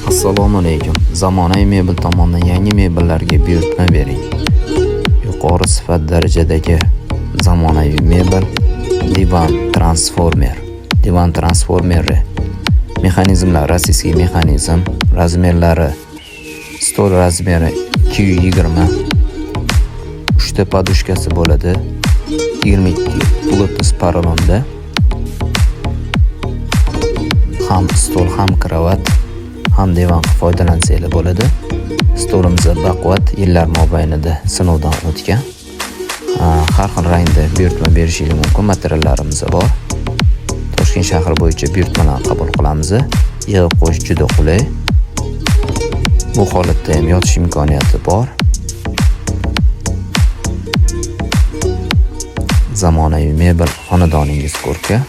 Assalomu alaykum. Zamonaviy mebel tomonidan yangi mebellarga buyurtma bering. Yuqori sifat darajadagi zamonaviy mebel divan transformer. Divan transformeri mexanizmlar российский mexanizm, razmerlari stol razmeri 220, 3 ta подушка si bo'ladi. 22 плотность porolonda. Ham stol, ham kravat, ham divan qilib foydalansanglar bo'ladi. Stolimiz baquvvat, yillar mobaynida sinovdan o'tgan. Har xil rangda buyurtma berishingiz mumkin, materiallarimiz bor. Toshkent shahri bo'yicha buyurtmalarni qabul qilamiz. Yig'ib qo'yish juda qulay. Bu holatda ham yotish imkoniyati bor. Zamonaviy mebel xonadoningiz ko'rki.